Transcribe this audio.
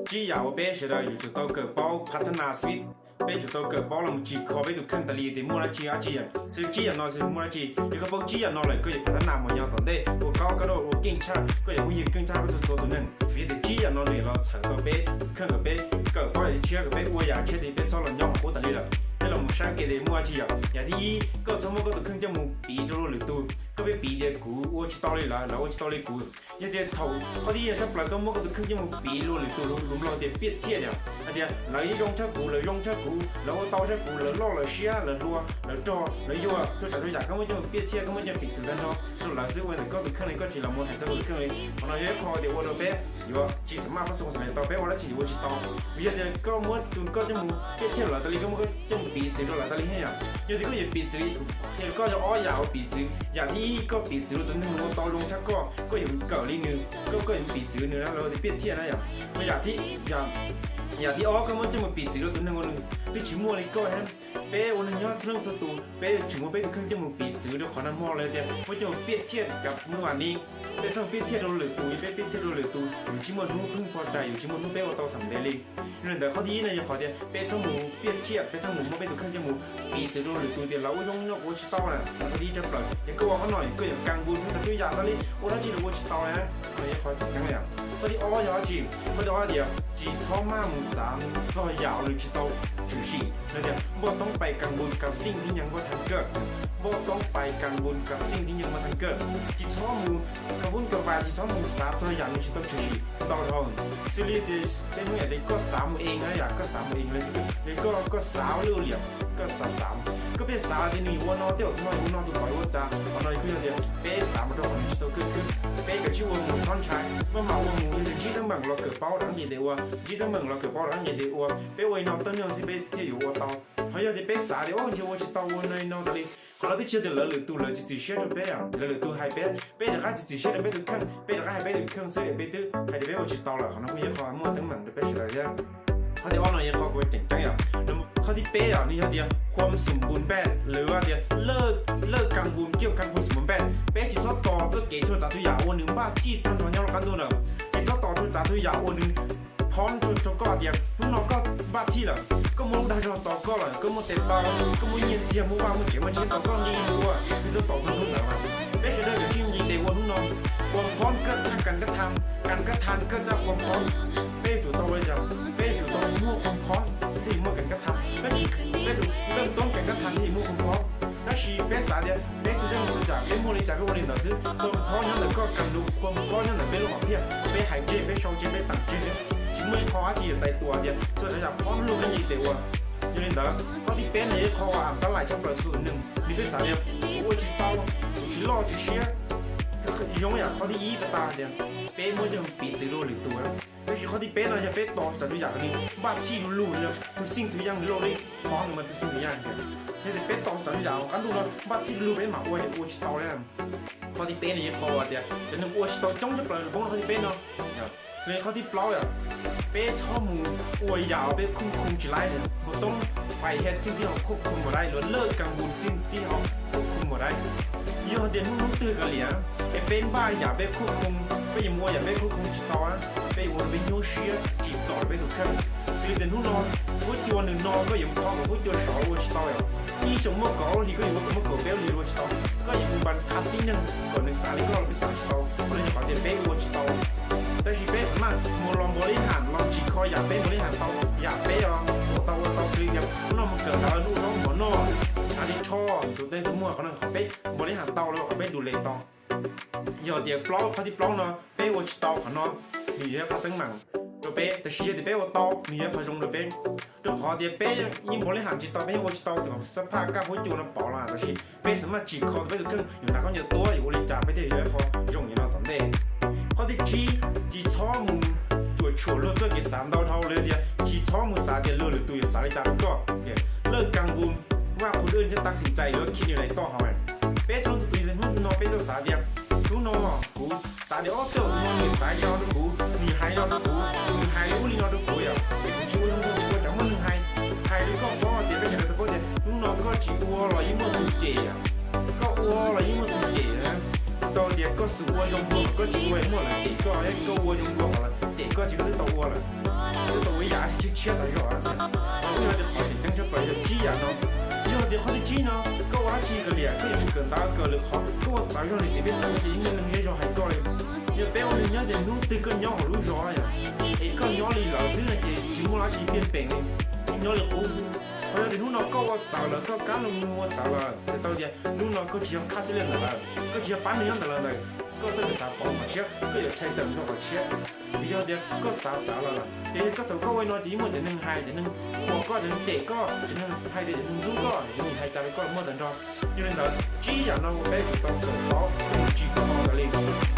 tsib yam uas peb sawv daws yuav tsum tau kawm paub phav thab nas xwb. Peb tsum tau kawm paub los mus tsim kho peb tus kheej tas li tias muaj dab tsi dab tsi yom. Xws li tsib yam no xws muaj dab tsi, yog koj paub tsib yam no lawm koj yuav phav thab nas mus nyob tom ntej ua kaub kab daj ua keej tshaj, koj yuav phooj ywg keej tshaj koj txhua txhua tus neeg. Vim tias tsib yam no nws los txhawm tau peb tus kheej kom peb kawm paub yam tshiab, kom peb ua yam tshiab tas peb txhob los nyob qub tas li lawm. Peb los mus saib ke tias muaj dab tsi yom. Yam thib ib, koj txhob muab koj tus kheej coj mus piv rau luag lwm tus. Koj pheej piv tias kuv ua tsis tau li lawv, lawv ua tsis tau li kuv. Yog tias thaum qhov thib ib yog tshaj plaws koj muab koj tus kheej coj mus piv rau luag lwm tus, lus Nplog tias piaj thiaj yom, hais tias lawv yeej zoo tshaj kuv, lawv zoo tshaj kuv, lawv ua tau tshaj kuv, lawv loj lawv siab, lawv hluas lawv rog lawv yuag, txhua tsav txhua yam koj muab coj mus piaj thiaj, koj muab coj mus piv txwv tag nrho rau lawv xwb, ua ntawm koj tus kheej li koj tsis los mus hais txog koj tus kheej li. Qhov no yog ib qho tias ua rau peb yuav tsis xam maj pab xoo xav tau peb ua dab tsi yuav ua tsis tau. Vim yog tias koj muab tus koj coj mus piaj thiaj lawv tas li, koj muab koj coj mus piv txwv rau lawv tas li thiab yom. Yog tias koj yuav piv txwv, koj yog ob yam uas piv txwv. Yam thib ib, koj piv txwv rau tus neeg ua tau zoo tshaj koj, koj yuav kawm li nws, koj koj yuav piv txwv nws na, lawv tias piaj thiaj na yom. Mas yam thib, yam thib ob, koj muab coj mus piv txwv rau tus neeg uas nws twb tsis muaj li koj thiab. Peb ua neeg nyob txhua leej txhua tus, peb yuav tsum muab peb tus kheej coj mus piv txwv rau qhov nag hmo lawv tias muab coj mus piaj thiaj kam mus vam ni. Peb txhob piaj thiaj rau lwm tus, yog peb piaj thiaj rau lwm tus yus tsis muaj hnub pheej pom tsam, yus tsis muaj hnub peb ua tau xam ntev li. Yog li ntawd qhov thib ib no yog qhov tias peb txhob mus piaj thiaj, peb txhob mus muab peb tus kheej coj mus piv txwv rau lwm tus tias lawv ua zoo nyob kuv ua tsis tau na. Qhov thib ib tshaj plaws, yog koj ua qhov no koj yuav kab mus txhua tsav txhua yam tas li, ua dab tsi los ua tsis tau na. Qhov no yog qhov tseem ceeb li. Qhov thib ob yog dab tsi? Qhov thib ob tias tsis txhob maj mus xav txog yam uas nws tsis tau tshwm sim. Lawv tias npoj toob pais kas npus kas xij thib nyeej npoj thaj kawj, npoj toob pais kas npus kas xij thib nyeej npoj thaj kawj. Tsis txhob mus kas vub kas vas, tsis txhob mus xav txog yam nws tsis tau tshwm sim ntau dhau. Xws li tias peb Hmoob yam tias koj xav mus ees na yom, koj xav mus ees li, koj, koj xav lwj liam, koj xav xav, koj pheej xav tias nws yuav ua no tej zaum no yuav ua no tus tod yuav ua cas, qhov no kuj yog tias peb xav mus rau qhov nws tsis tau kawj khwb. Peb kav tsij ua mus txhob ntshai, maj mam ua mus, yog tias ntsib teeb meem los kawm paub rau qhov ncig tes ua, ntsib teeb meem los kawm paub rau qhov ncig tes ua, peb ua li no tej zaum xwb peb thiaj yuav ua tau. Ho yog tias peb xav tias ua ntshe ua tsis tau ua no li no tas li, qhov no twb tsis yog tias lawv lwm tus lawv tsis txwm siab rau peb, lawv lwm tus hais peb, peb rov qab tsis txwm siab rau peb tus kheej, peb rov qab hais peb tus kheej xwb es peb twb hais tias peb ua tsis tau lawm, qhov no kuj yog qhov muaj teeb meem rau peb sawv daws thiab. Qhov thib ob no yog qhov kuv tseem ceeb yom. Qhov thib peb yom, nws yog tias khuam xum npus npaj, lawv tias lawj kas npus kiaj kas npus xum npus npaj. Peb tsis txhob tos txoj kev txhua tsav txhua yam uas nws npaj txhij tag nrho nyob rau qab ntuj na. Tsis txhob tos txhua tsav txhua yam uas nws phom rau koj tias hnub no koj npaj txhij lawm, koj muaj lub dag zog txaus koj lawm, koj muaj tes taw, koj muaj nyiaj txiag, muaj vaj muaj tsev, muaj tsev txaus koj nqi ua, tsis txhob tos txog hnub ntawd mas. Peb sawv daws yuav tsum nqis tes ua hnub no. Khuam phom kawj txaj kas kab tham, kas kab tham kawj txaj khuam phom. Peb yuav tsum tau ua li cas? Peb yuav tsum tau muaj khuam phom thiaj muaj kas kab tham. Peb, peb yuav tsum tau kas kab tham thiaj muaj khuam phom. Tab sis peb xav tias peb txhua tsav txhua yam peb muaj li cas peb ua li ntawd xwb. Khuam phom nyob ntawm koj kas npus, khuam phom nyob ntawm peb lub hom phiaj, peb hais tseg peb sau tseg peb teem tseg xwb, tsis muaj ib qho dab tsi yuav txais tua tias txhua tsav txhua yam phom luaj peb nqis tes ua. Yog li ntawd qhov thib peb no yog ib qho uas tas lais tshaj plaws txhua tus neeg, nws pheej xav tias kuv ua tsis tau, kuv tsis loj tsis siab, zoo yam qhov thib ib pas tas tias peb muab coj piv txwv rau lwm tus. Tab sis qhov thib peb no yog peb tos txhua tsav txhua yam nws npaj txhij lug lug, yog tus xij tus yeej loj li, phom nws mas tus xij tus yeej tias, yog tias peb tos txhua tsav txhua yam qab ntuj no npaj txhij lug lug peb mam ua ces ua tsis tau li. Qhov thib peb no yog qhov uas tias cov neeg ua tsis tau coob tshaj plaws poob rau qhov thib peb no. Yog li qhov thib plaub yom, peb txhob mus ua yam uas peb khuj khoo tsis laib, npoj toob pais hiaj txij tij hauv khuj khoo npam dai, luag lawj kas npus xij tij hauv khuj khoo npam dai. Yog tias hnub hnub twg kav liam es peb npaj yam peb khuj khoo, peb yuav mus ua yam peb khuj khoo tsis tau, peb yuav ua rau peb nyuaj siab tsim txom rau peb tus kheej. Xws li tias hnub no huab cua nws no koj yuav mus kho kom huab cua sov ua tsis tau yom, ib xyoos muaj kaum ob lub hlis koj yuav ua kom muaj kaum peb lub hlis ua tsis tau. Koj yuav mus npas qha tib neeg kom nws xav li koj los peb xav tsis tau, qhov no yog qhov tias peb ua tsis tau. Tab sis peb xam maj mus los npaum li ham los tsim kho yam peb npaum li ham tau, yam peb os ua tau ua tau xws li tias hnub no mus kawm ntawv, hnub no mus noj, hnav li tsho, tus tej tus muag, qhov no qhov peb npaum li ham tau los qhov peb du le tau. Yog tias plaub, qhov thib plaub no peb ua tsis tau, qhov no nws yog qhov teeb meem rau peb, tab sis yog tias peb ua tau nws yog qhov zoo rau peb. Rau qhov tias peb yeej npaum li ham tsis tau, peb yeej ua tsis tau, tus xab phaj kaj huab cua no pov los, tab sis peb xam maj tsim kho peb tus kheej, yuav hnav khaub ncaws tuab, yuav ua li cas peb thiaj yuav qhov zoo li no tom ntej. Qhov thib tsib, tsis txhob mus cuam tshuam luag txoj kev xav ntau dhau lawm tias tsis txhob mus xav tias luag lwm tus yuav xav li cas rau koj. Lawj kas npus, vaj qhus dwj thiab tas xim cai yuav khi nws lais toj hauv. Peb txhua tus tus hnub no peb tau xav tias hnub no kuv xav tias ob tej zaum no nws xav li no rau kuv, nws hais li no rau kuv, nws hais li ub li no rau kuv yom, es kuv tsis ua zoo rau kuv, tsam muaj neeg hais, hais li koj paub tias peb sawv daws tau paub tias hnub no koj tsis ua los yeej muaj tus cem, koj ua los yeej muaj tus cem. Tsis tau tias koj xum ua zoo dua, koj tsis ua muaj lawv cem koj, koj ua zoo dua los Ces koj tsis, koj twb tau ua lawm, twb tau ua ib yam tshiab tshiab tas zog. Yog tias qhov tseem ceeb tshaj plaws yog tsib yam no. Yog tias qhov thib tsib no koj ua dab tsi kawg liam, koj yuav mus kawm ntawv kawm lwm qhov, koj ua txawv zog li ces peb xav tias ib neeg zej zog hais koj li. Yog peb ua neeg nyob ces hnub twg koj nyob hauv lub zos yom, es koj nyob li lawv xwb no ces tsis muaj dab tsi piaj peem li, nyob li qub xwb. Ho yog tias hnub no koj ua txawv lawm, koj kab los mus ua txawv lawm, txhais tau tias hnub no koj tsis yog khab xib lej ntawm lawv, koj tsis yog pab neeg nyob ntawm lawv ntawd, koj txawj xav pov mas siab, koj yuav tshai tawm mus rau qhov tshiab. Vim yog tias koj xav txawv lawm lawm ces yog koj thaum koj ua no ces yeej muaj cov neeg hais, cov neeg qhuas koj, cov neeg cem koj, cov neeg hais tias cov neeg ntxub koj, cov neeg hais tas li koj muaj tag nrho. Yog li ntawd tsib yam no uas peb tau kawm tau, peb mus tsis tau tas li.